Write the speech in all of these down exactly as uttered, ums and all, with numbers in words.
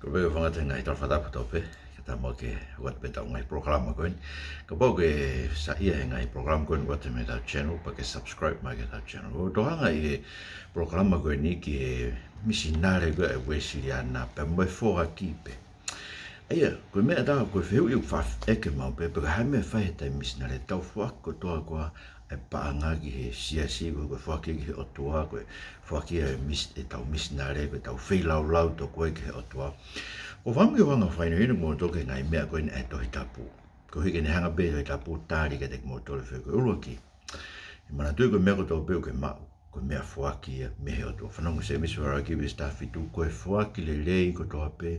Ko e pē fanga te ngaahi tala fakatapu tau pē, ke tau maʻu ke ʻoatu pē ʻetau ngaahi polokalama ko eni. Kapau ʻoku ke saiʻia he ngaahi polokalama ko eni ʻoku ʻoatu mei heʻetau channel, pea ke subscribe mai ki heʻetau channel. Ko e tokanga ʻi he polokalama ko eni ki he misinale ko ē ʻa e Uēsiliana pea mo e foaki pē. ʻA ia, ko e meʻa ʻe taha, ko e fehuʻi ʻoku faʻa ʻeke maʻu pē, pe ko e hā e meʻa ʻe fai ʻe he taimi misinale, tau foaki kotoa ko ā e paʻanga ki he siasi, ko e foaki ki he ʻOtua, ko e foaki ʻa e mis-, ʻetau misinale, ko ʻetau feilaulau tokua ki he ʻOtua. ʻOku ou fakaʻamu ke u hanga ʻo fakahinohino kimoutolu ki he ngaahi meʻa ko eni ʻa e Tohi Tapu, koeʻuhi ke ne hanga pē ʻe he Tohi Tapu ʻo tali kiate kimoutolu e fehuʻi ko ē. ʻUluaki, ke manatuʻi ko e meʻa kotoa pē ʻoku ke maʻu, ko e meʻa foaki ia mei he ʻOtua. Fanongo Sēmisi vahe ʻuluaki veesi taha fitu, ko e foaki lelei kotoa pē,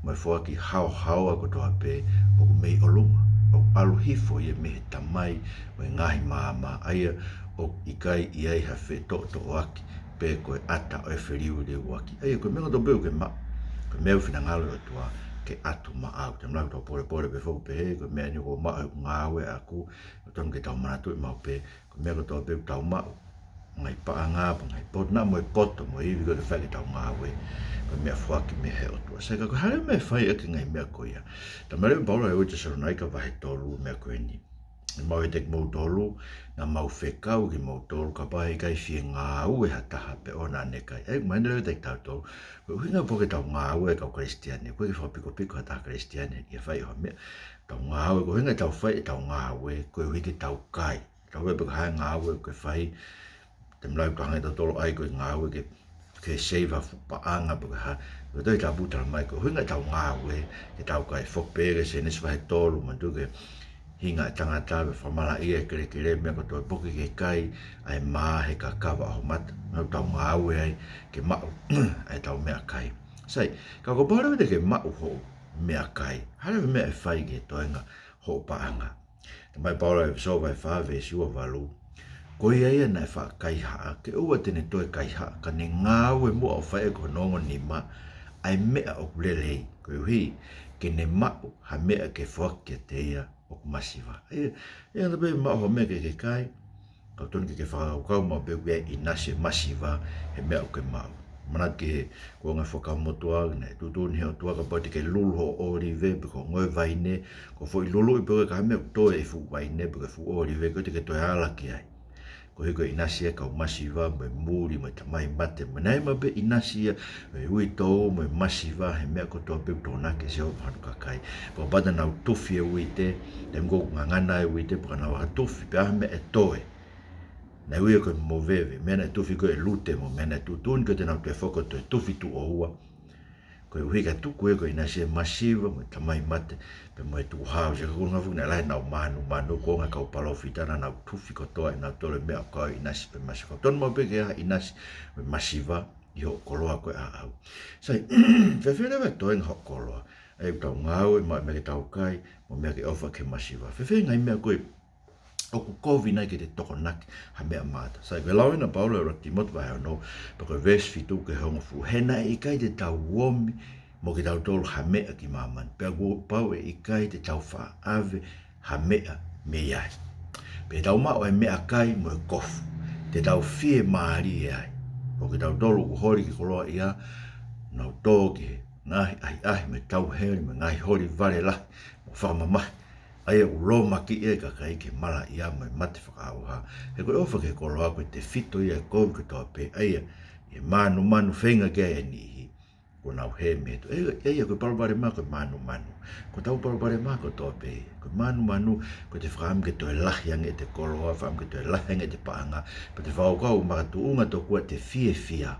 mo e foaki haohaoa kotoa pē, ʻoku mei ʻolunga, ʻoku ʻalu hifo ia mei he Tamai ʻo e ngaahi maama, ʻa ia ʻoku ʻikai ʻi ai ha fetoʻotoʻoaki, pe ko e ʻata ʻo e feliuliuaki. ʻA ia, ko e meʻa kotoa pē ʻoku ke maʻu, ko e meʻa ʻoku finangalo e ʻOtua ke ʻatu maʻau. Taimi lahi ʻoku tau polepole pē foki pehē, ko e meʻa eni ʻoku ou maʻu he ngāue ʻaʻaku, ʻoku totonu ke tau manatuʻi maʻu pē, ko e meʻa kotoa pē ʻoku tau maʻu, ngaahi paʻanga, ngaahi poto, naʻa mo e poto, mo e ivi ko ē ʻoku fai ki heʻetau ngāue, ko e meʻa foaki mei he ʻOtua. Sai, ka ko e hā leva e meʻa ʻe fai ʻaki e ngaahi meʻa ko ia? Talamai leva ʻe Paula ʻi he ua Tesalonaika vahe tolu e meʻa ko eni. ʻE maʻu ʻiate kimoutolu, naʻa mau fekau kimoutolu, kapau he ʻikai fie ngāue ha taha pea ʻoua naʻa ne kai. ʻA ia, mahino leva kiate kitautolu, ko e ʻuhinga pē ke tau ngāue ʻa e kau Kalisitiane, ʻoku ʻikai ke fakapikopiko ha taha Kalisitiane ʻi he fai ʻo ha meʻa. Tau ngāue, ko e ʻuhinga ʻetau fai ʻetau ngāue, koeʻuhi ke tau kai. Tau pehē pe ko e hā e ngāue ʻoku ke fai, taimi lahi ʻoku tau hanga ʻe tautolu ʻo ʻai ko e ngāue ke, ke save ha fuʻu paʻanga pe ko e hā. Ko e Tohi Tapu talamai ko e ʻuhinga ʻetau ngāue ke tau kai. Foki pē ki he Sēnesi vahe tolu, manatuʻi ko e hinga ʻa e tangata, pea fakamalaʻia e kelekele, meʻa kotoa, pea ke kai ʻa e mā he kakava ʻo ho mata. Naʻa tau ngāue ai ke maʻu ʻa ʻetau meʻakai. Sai, ka kapau leva te ke maʻu hoʻo meʻakai, hā leva e meʻa ʻe fai ki he toenga hoʻo paʻanga? Talamai ʻe Paula ʻi he ʻEfesō vahe fā veesi ua valu, ko ia ia naʻe faʻa kaihaʻa, ke ʻoua te ne toe kaihaʻa, ka ne ngāue muʻa ʻo fai ʻaki hono ongo nima ʻa e meʻa ʻoku lelei, koeʻuhi ke ne maʻu ha meʻa ke foaki kiate ia ʻoku masiva. ʻA ia, ʻe ngata pē maʻu ha meʻa ke ke kai, ka ʻoku totonu ke ke fakakaukau maʻu pē ʻoku ʻi ai e ʻinasi masiva he meʻa ʻoku ke maʻu. Manatu ki he kuonga Fuakava Motuʻa, naʻe tuʻutuʻuni ʻe he ʻOtua kapau te ke lulu hoʻo ʻōlive pe ko e ngoue vaine, ko e foʻi luluʻi pē ko ē ka ha meʻa ʻoku toe ʻi he fuʻu vaine pe ko e fuʻu ʻōlive, ʻoku ʻikai te ke toe ala ki ai. Koeʻuhi ko e ʻinasi ia ʻa e kau masiva, mo e muli, mo e tamai mate, mo e, naʻe maʻu pē ʻinasi ia ʻo e uitou mo e masiva he meʻa kotoa pē ʻoku tokonaki ʻe Sihova hono kakai. Pea kapau te nau tufi e uite, taimi ko ē ʻoku ngangana e uite, pea ka nau hā tufi, pea ha meʻa ʻe toe, naʻe ui ia ko e moveve, meʻa naʻe tufi ko ē ʻe Lute mo e meʻa naʻe tuʻutuʻuni ko ē te nau toe foki ʻo toe tufi tuʻo ua, koeʻuhi ka tuku ia ko e ʻinasi ʻa e masiva mo e tamai mate, pea mo e tukuhau. Sai, ka ko e ngaahi fuʻu naʻe lahi ʻenau mānumanu, ko e ngaahi kau palōfita naʻa nau tufi kotoa ʻe nautolu e meʻa ʻoku kau ai e ʻinasi ʻo e masiva. Totonu maʻu pē ke ʻi ai ha ʻinasi ʻo e masiva ʻi hoʻo koloa ko ē ʻaʻau. Sai, fēfē leva e toenga hoʻo koloa? ʻA ia ʻoku tau ngāue, maʻu e meʻa ke tau kai, mo e meʻa ke ʻofa ki he masiva. Fēfē e ngaahi meʻa ko ē ʻoku kovi nai ke te tokonaki ha meʻa mata? Sai, ko e lau ena ʻa Paula ʻi he ʻuluaki Tīmote vahe ono, pea ko e veesi fitu ki he hongofulu: He naʻe ʻikai te tau omi mo kitautolu ha meʻa ki māmani, pea kuo pau ʻe ʻikai te tau faʻa ʻave ha meʻa mei ai. Pea tau maʻu ʻa e meʻakai mo e kofu, te tau fiemālie ai. Ko kitautolu ʻoku holi ki he koloaʻia, nau tō ki he ngaahi ʻahiʻahi mo e tauheli mo e ngaahi holi vale lahi mo fakamamahi, ʻa ia ʻoku lōmakiʻi ai e kakai ki he malaʻia mo e mate fakaʻauha. He ko e ʻofa ki he koloa ko e tefito ia ʻo e kovi kotoa pē, ʻa ia ʻi he mānumanu feinga ki ai e niʻihi, kuo nau hē mei he ʻOtua. ʻA ia, ʻa ia ko e palopalema ko e mānumanu. Ko hotau palopalema kotoa pē ko e mānumanu, ko ʻete fakaʻamu ke toe lahi ange ʻete koloa, fakaʻamu ke toe lahi ange ʻete paʻanga, pea te fakakaukau ʻoku makatuʻunga tokua ʻete fiefia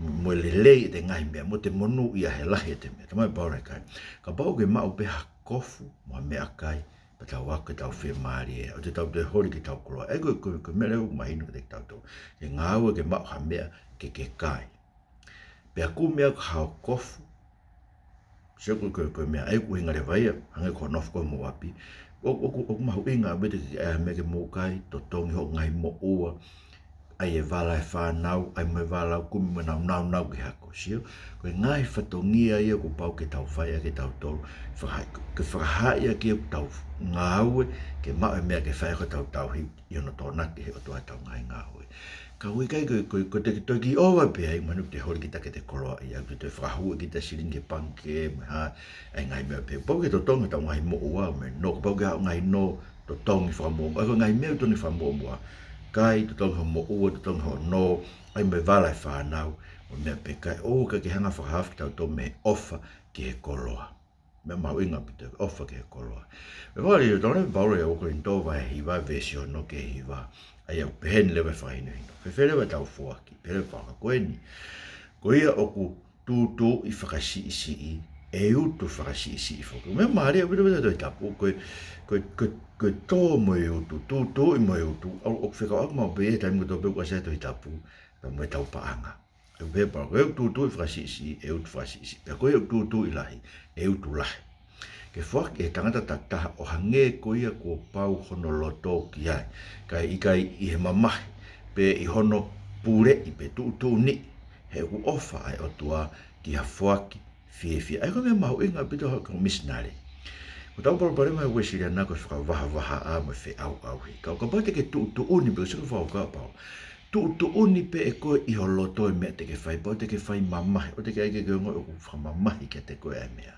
mo e lelei ʻete ngaahi meʻa, mo ʻete monūʻia he lahi ʻete meʻa. Talamai ʻe Paula ʻe kai, kapau ʻoku ke maʻu pē ha kofu mo ha meʻakai, pea tau ako ke tau fiemālie, ʻoua te tau toe holi ki hotau koloa. ʻA ia ko e, ko e, ko e meʻa leva ʻoku mahino kiate kitautolu, ke ngāue ke maʻu ha meʻa ke ke kai. Pea kumi ʻaki haʻo kofu, sio ko e, ko e, ko e meʻa ʻa ia ʻoku ʻuhinga leva ia, hangē ko hoʻo nofo ko ē mo ʻapi. ʻOku, ʻoku, ʻoku mahuʻinga ʻaupito ke ʻai ha meʻa ke mou kai, totongi hoʻo ngaahi moʻua, ʻai e vala ʻa e fānau, ʻai mo e vala, kumi mo nau nāunau ki he ako. Sio, ko e ngaahi fatongia ia kuo pau ke tau fai ʻaki ʻe tautolu, fakaha-, ke fakahaaʻi ʻaki ʻetau ngāue ke maʻu e meʻa ke fai ʻaki hotau tauhi, ʻi hono tokonaki ʻe he ʻOtua ʻetau ngaahi ngāue. Ka ʻoku ʻikai ko, ko, ko te, te kiʻi ʻova pē ai, mahino te holi kita ke te koloaʻia, ʻoku te fakahū kita silini ki he pangikē, mo e hā, ʻa e ngaahi meʻa pehē. Pau ke totongi hotau ngaahi moʻua, mo e nō, kapau ke ʻi ai ha ngaahi nō, totongi fakamuʻomuʻa. ʻA ia ko e ngaahi meʻa ʻoku totonu fakamuʻomuʻa. Kai, totongi hoʻo moʻua, totongi hoʻo nō, ʻa ia mo e vala e fānau, mo e meʻa pē, kae ʻoua ke hanga fakahaofi kitautolu mei he ʻofa ki he koloa. Meʻa mahuʻinga ʻaupito, ʻofa ki he koloa. Meʻa vale, ʻoku tala ʻe Paula ʻi he ua Kolinitō vahe hiva veesi ono ki he hiva. ʻA ia ʻoku pehē ni leva e fakahinohino. Fēfē leva ʻetau foaki, pehē leva e foaki ko eni. Ko ia ʻoku tūtūʻi fakasiʻisiʻi, ʻe utu fakasiʻisiʻi foki. Meʻa mālie ʻaupito ʻa e Tohi Tapu, ko e, ko e, ko e, ko e tō mo e utu, tūtūʻi mo e utu, ʻoku, ʻoku fekauʻaki maʻu pē ia he taimi kotoa pē ʻoku ʻasi ai e Tohi Tapu, pea mo ʻetau paʻanga. ʻOku pehē pē, ko ia ʻoku tūtūʻi fakasiʻisiʻi, ʻe utu fakasiʻisiʻi. Pea ko ia ʻoku tūtūʻi lahi, ʻe utu lahi. Ke foaki ʻe he tangata takitaha ʻo hangē ko ia kuo pau hono loto ki ai. Kae ʻikai ʻi he mamahi, pe ʻi hono puleʻi, pe tuʻutuʻuniʻi, he ʻoku ʻofa ʻa e ʻOtua ki ha foaki fiefia. ʻA ia ko e meʻa mahuʻinga ʻaupito haʻo misinale. Ko ʻetau palopalema he Uēsiliana ko e fakavahavahaʻa mo e feʻauʻauhi. Ka ʻo kapau te ke tuʻutuʻuni, pe ʻoku sio ki he fakakaukau, tuʻutuʻuni pē ʻe koe ʻi ho loto e meʻa te ke fai, pea ʻoua te ke fai mamahi, ʻoua te ke ʻai ke ke ongoʻi ʻoku fakamamahi kiate koe ʻa e meʻa.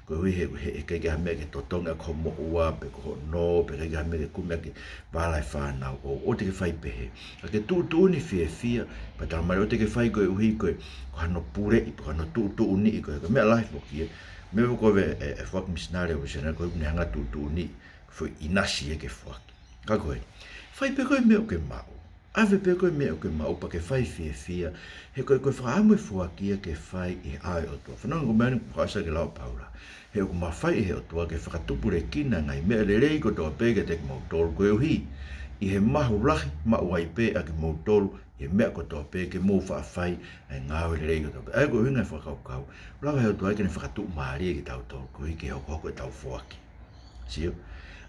Koeʻuhi he, he, he ʻikai ke ʻi ai ha meʻa ke totongi ʻaki hoʻo moʻua, pe ko hoʻo nō, pe ʻikai ke ʻi ai ha meʻa ke kumi ʻaki e vala e fānau, ʻo, ʻoua te ke fai pehē. Ka ke tuʻutuʻuni fiefia, pea talamai ʻoua te ke fai koeʻuhi ko e, ko hano puleʻi, pe ko hano tuʻutuʻuniʻi koe, ko e meʻa lahi foki ia. Meʻa ko ē e, e foaki misinale ʻa e Uēsiliana ko ē ʻoku ne hanga tuʻutuʻuniʻi, foʻi ʻinasi ia ke foaki. Ka ko e, fai pē koe e meʻa ʻoku ke maʻu. ʻAve pē koe e meʻa ʻoku ke maʻu pea ke fai fiefia. He ko e, ko e fakaʻamu e foaki ia ke fai ʻi he ʻao ʻo e ʻOtua. Fanongo ki he meʻa ni ʻoku ʻasi ai e lau ʻa Paula. He ʻoku mafai ʻe he ʻOtua ke fakatupulekina e ngaahi meʻa lelei kotoa pē kiate kimoutolu koeʻuhi ʻi he mahu lahi maʻu ai pē ʻa kimoutolu ʻi he meʻa kotoa pē ke mou faʻa fai ʻa e ngāue lelei kotoa pē. ʻA ia ko e ʻuhinga e fakakaukau, lava ʻe he ʻOtua ke ne fakatuʻumālie kitautolu koeʻuhi ke hokohoko ʻetau foaki. Sio?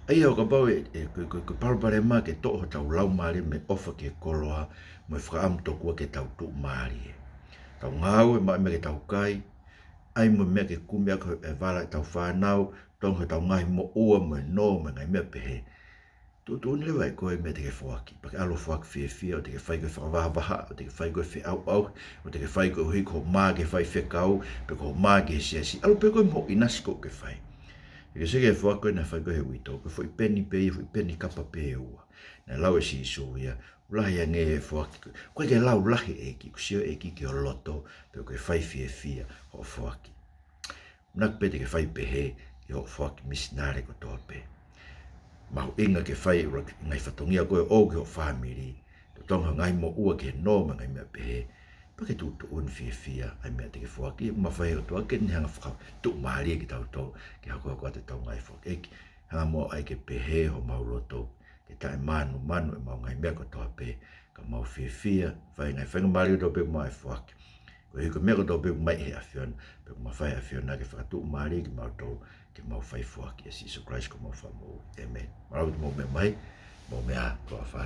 ʻA ia ʻo kapau ʻe, ʻe, ko e, ko e, ko e palopalema ke toʻo hotau laumālie mei he ʻofa ki he koloa, mo e fakaʻamu tokua ke tau tuʻumālie. Tau ngāue, maʻu e meʻa ke tau kai, ʻai mo e meʻa ke kumi ʻaki e vala ʻetau fānau, totongi hotau ngaahi moʻua mo e nō mo e ngaahi meʻa pehē. Tuʻutuʻuni leva ʻe koe e meʻa te ke foaki, pea ke ʻalu ʻo foaki fiefia, ʻoua te ke fai ko e fakavahavahaʻa, ʻoua te ke fai ko e feʻauʻauhi, ʻoua te ke fai koeʻuhi ko hoʻo mā ki he faifekau, pe ko hoʻo mā ki he siasi, ʻalu pē koe mo hoʻo ʻinasi ʻoku ke fai. He ke sio ki he foaki ko ē naʻe fai ko ē ʻe he uitou, ko e foʻi peni pē ia, foʻi peni kapa pē ʻe ua. Naʻe lau ʻe Sīsū ia, ʻoku lahi ange e foaki ko ē. ʻOku ʻikai ke lau lahi e ʻEiki, ʻoku sio e ʻEiki ki ho loto, pea ʻoku ke fai fiefia hoʻo foaki. Manako pē te ke fai pehē ʻi hoʻo foaki misinale kotoa pē. Mahuʻinga ke fai e ngaahi fatongia ko ē ʻoku ʻoku ki ho fāmili, totongi hoʻo ngaahi moʻua ki he nō mo e ngaahi meʻa pehē, pea ke tuʻutuʻuni fiefia ʻa e meʻa te ke foaki, ʻoku mafai ʻe he ʻOtua ke ne hanga fakatuʻumālie kitautolu ke hokohoko atu ʻetau ngaahi foaki. ʻEiki, hanga muʻa ʻai ke pehē homau loto, ke taʻemānumanu ʻemau ngaahi meʻa kotoa pē, ka mau fiefia, fai e ngaahi faingamālie kotoa pē ʻoku mau foaki. Koeʻuhi ko e meʻa kotoa pē ʻoku mai ʻe he ʻAfiona, pea ʻoku mafai ʻe he ʻAfiona ke fakatuʻumālie kimautolu, ke mau fai foaki ʻia Sīsū Kalaisi ko homau Fakamoʻui. ʻĒmeni. Mālō ʻaupito hoʻomou meʻa mai, mou meʻa ā, ʻofa atu.